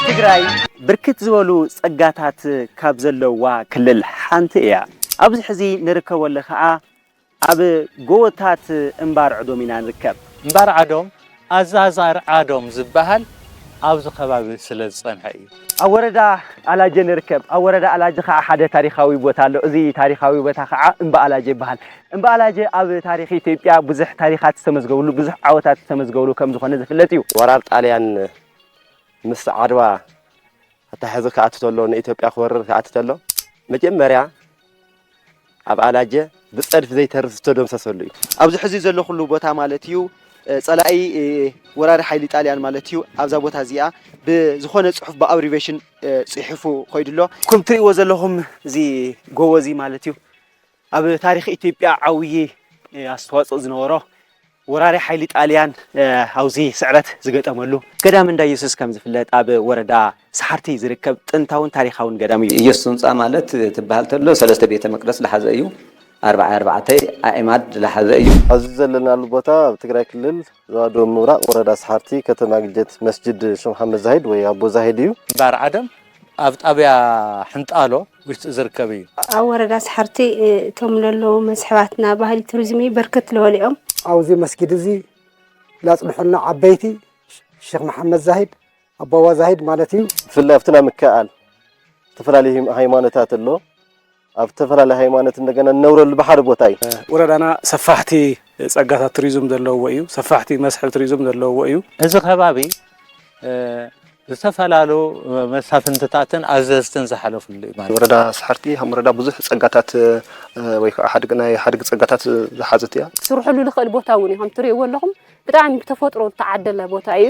ትግራይ ብርክት ዝበሉ ጸጋታት ካብ ዘለዋ ክልል ሓንቲ እያ። ኣብዚ ሕዚ ንርከበሉ ኸዓ ኣብ ጎቦታት እምባር ዕዶም ኢና ንርከብ። እምባር ዓዶም ኣዛዛር ዓዶም ዝበሃል ኣብዚ ከባቢ ስለ ዝጸንሐ እዩ። ኣብ ወረዳ ኣላጀ ንርከብ። ኣብ ወረዳ ኣላጀ ኸዓ ሓደ ታሪኻዊ ቦታ ኣሎ። እዚ ታሪኻዊ ቦታ ኸዓ እምባ ኣላጀ ይበሃል። እምባ ኣላጀ ኣብ ታሪኽ ኢትዮጵያ ብዙሕ ታሪኻት ዝተመዝገብሉ፣ ብዙሕ ዓወታት ዝተመዝገብሉ ከም ዝኾነ ዝፍለጥ እዩ። ወራር ጣልያን ምስ ዓድዋ ኣታሕዚ ክኣቱ ተሎ፣ ንኢትዮጵያ ክወርር ክኣቱ ተሎ፣ መጀመርያ ኣብ ኣላጀ ብጸድፊ ዘይተርፍ ዝተደምሰሰሉ እዩ። ኣብዚ ሕዚ ዘለኹሉ ቦታ ማለት እዩ፣ እ፣ ጸላኢ፣ እ፣ ወራሪ ሓይሊ ጣልያን ማለት እዩ። ኣብዛ ቦታ እዚኣ ብዝኾነ ጽሑፍ ብኣብሪቬሽን፣ እ፣ ጽሒፉ ኸይዱ ኣሎ። ከም ትርእይዎ ዘለኹም እዚ ጎቦ እዚ ማለት እዩ ኣብ ታሪኽ ኢትዮጵያ ዓብዪ፣ እ፣ ኣስተዋጽኦ ዝነበሮ ወራሪ ሓይሊ ጣልያን፣ እ፣ ኣብዚ ስዕረት ዝገጠመሉ ገዳም እንዳ ኢየሱስ ከም ዝፍለጥ ኣብ ወረዳ ሰሓርቲ ዝርከብ ጥንታውን ታሪኻውን ገዳም እዩ። ኢየሱስ ህንፃ ማለት ትበሃል ተሎ ሰለስተ ቤተ መቅደስ ዝሓዘ እዩ። ኣርባዓ ኣርባዕተ ኣእማድ ዝሓዘ እዩ። ኣብዚ ዘለናሉ ቦታ ኣብ ትግራይ ክልል ዞባ ደቡብ ምብራቕ ወረዳ ሰሓርቲ ከተማ ግጀት መስጅድ ሸኽ መሓመድ ዛሂድ ወይ ኣቦ ዛሂድ እዩ። እምባር ዓደም ኣብ ጣብያ ሕንጣሎ ውሽጢ ዝርከብ እዩ። ኣብ ወረዳ ሰሓርቲ፣ እ፣ እቶም ለለዉ መስሕባትና ባህሊ ቱሪዝም እዩ በርከት ዝበሉ እዮም። ኣብዚ መስጊድ እዚ ላጽንሑልና ዓበይቲ ሸኽ መሓመድ ዛሂድ ኣባዋ ዛሂድ ማለት እዩ። ብፍላይ ኣብቲ ናይ ምክእኣል ዝተፈላለዩ ሃይማኖታት ኣሎ። ኣብ ዝተፈላለዩ ሃይማኖት እንደገና እንነብረሉ ብሓደ ቦታ እዩ። ወረዳና ሰፋሕቲ ጸጋታት ቱሪዝም ዘለዎ እዩ። ሰፋሕቲ መስሕብ ቱሪዝም ዘለዎ እዩ። እዚ ከባቢ፣ እ፣ ዝተፈላለዩ መሳፍንትታትን ኣዘዝትን ዝሓለፍሉ እዩ ማለት እዩ። ወረዳ ሰሓርቲ ከም ወረዳ ብዙሕ ጸጋታት፣ እ፣ ወይ ከዓ ሓድግ፣ ናይ ሓድግ ጸጋታት ዝሓዘት እያ። ክስርሐሉ ዝኽእል ቦታ እውን እዩ። ከም ትርእይዎ ኣለኹም ብጣዕሚ ብተፈጥሮ ዝተዓደለ ቦታ እዩ።